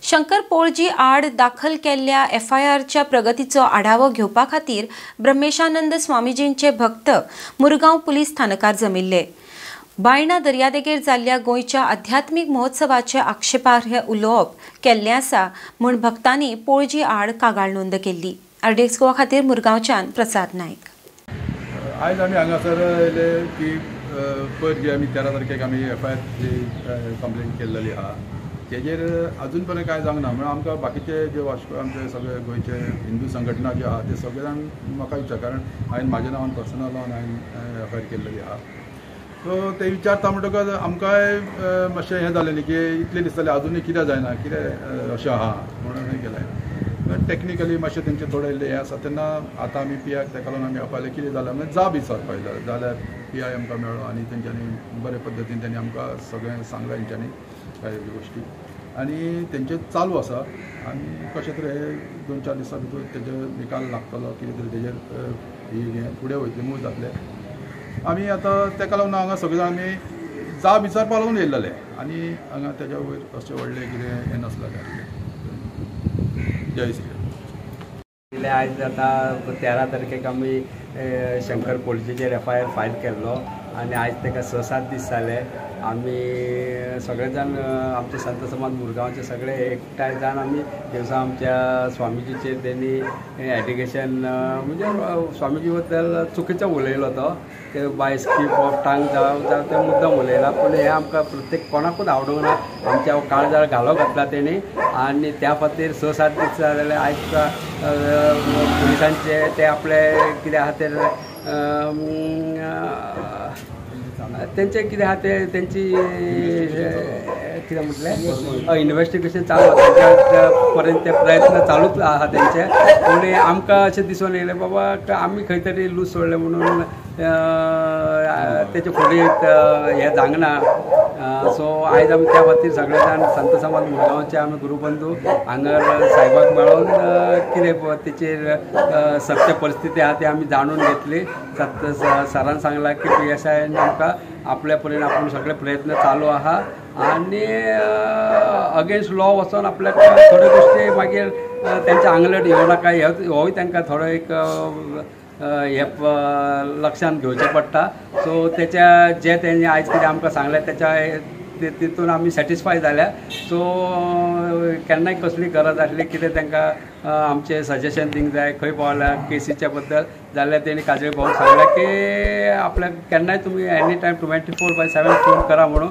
शंकर पोळजी आड दाखल केल्ल्या एफआयआरच्या प्रगतीचो आढावो घेवपा खातीर ब्रह्मेशानंद स्वामीजींचे भक्त मुरगांव पुलीस स्थानकार जमिल्ले. बायणा दर्यादेगेर जाल्ल्या गोंयच्या आध्यात्मीक महोत्सवाचे आक्षेपार्ह उलोवप केल्लें आसा म्हूण भक्तांनी पोळजी आड कागाळ नोंद केल्ली. आरडीएक्स गोवा खातीर मुरगांवच्यान प्रसाद नायक. आयज आमी हांगासर येयले की पयर जी आमी 13 तारखेक आमी एफआयआर जी कंप्लेन केल्लेली आहा तेजेर अजून पर्यंत कांय जावंक ना. म्हणून आमकां बाकीचे जे वास्को आमचे सगळे गोंयचे हिंदू संघटना जे आहा ते सगळे जाण म्हाका विचार, कारण हांवें म्हाज्या नांवान पर्सनल लावन हांवें एफआयआर केल्लेली आहा. सो ते विचारता म्हणटकच आमकांय मातशें हें जालें न्ही की इतलें दिसतालें अजुनूय कित्याक जायना, कितें अशें आहा म्हणून हें केलें. टॅक्निकली मातशें तेंचें थोडें इल्लें हें आसा तेन्ना आतां आमी पी आयक तेका लागून आमी आपयलें कितें जालें म्हणजे जाप विचारपा आयलो जाल्यार पी I आमकां मेळ्ळो आनी तेंच्यांनी बरे पद्दतीन तेणी आमकां सगळें सांगलें तेंच्यांनी कांय गोश्टी आनी तेंचें चालू आसा आनी कशें तरी हे 2-4 दिसां भितर तेजेर निकाल लागतलो, कितें तरी तेजेर हें फुडें वयतलें, मूव जातलें. आमी आतां तेका लागून हांगा सगळे जाण आमी जाप विचारपा लागून येयल्ले आनी हांगा तेज्या वयर अशें व्हडलें कितें हें नासलें. जय श्री. आयज आतां 13 तारखेक आमी शंकर पोळजीचेर एफआयआर फायल केल्लो आनी आयज ताका 6-7 दीस जाले. आमी सगळे जाण आमचे संत समाज मुरगांवचे सगळे एकठांय जावन आमी दिवसा आमच्या स्वामीजीचेर तेणी एडिकेशन म्हणजे स्वामीजी बद्दल चुकीचो उलयलो तो ते बाय स्कीप ऑफ टांग जावं ते मुद्दम उलयला, पूण हें आमकां प्रत्येक कोणाकूच आवडूंक ना. आमच्या काळजार घालो घातला तेणी आनी त्या खातीर 6-7 दीस जाले आयज पुलिसांचे ते आपले कितें आहा ते तेंचे कितें आहा ते तेंची कितें म्हटलें इन्वेस्टिगेशन चालू आसा, त्या पर्यंत ते प्रयत्न चालूच आहा तेंचे. पूण आमकां अशें दिसून येयलें बाबा आमी खंय तरी लूज सोडलें म्हणून तेचे फुडें हें जावंक ना. सो आयज आमी त्या खातीर सगळे जाण संत समाज मुरगांवचे आमी गुरुबंधू हांगा साहेबाक मेळोन कितें तेचेर सत्य परिस्थिती आहा ती आमी जाणून घेतली. सरान सांगलां की पी एस आयन आमकां आपल्या परीन आपूण सगळे प्रयत्न चालू आहा आनी अगेन्स्ट लॉ वचोन आपल्याक थोड्यो गोश्टी मागीर तेंच्या आंगलट येवं नाका होय तांकां थोडो एक हे लक्षांत घेवचें पडटा. सो तेच्या जे तेणी आयज कितें आमकां सांगलें तेच्या तितून आमी सॅटिस्फाय जाल्या. सो केन्नाय कसली गरज आसली कितें तांकां आमचें सजेशन दिवंक जाय खंय पावल्या केसीच्या बद्दल जाल्यार तेणी काजळी भाऊन सांगलें की आपल्याक केन्नाय तुमी एनी टायम 24/7 फोन करा म्हणून.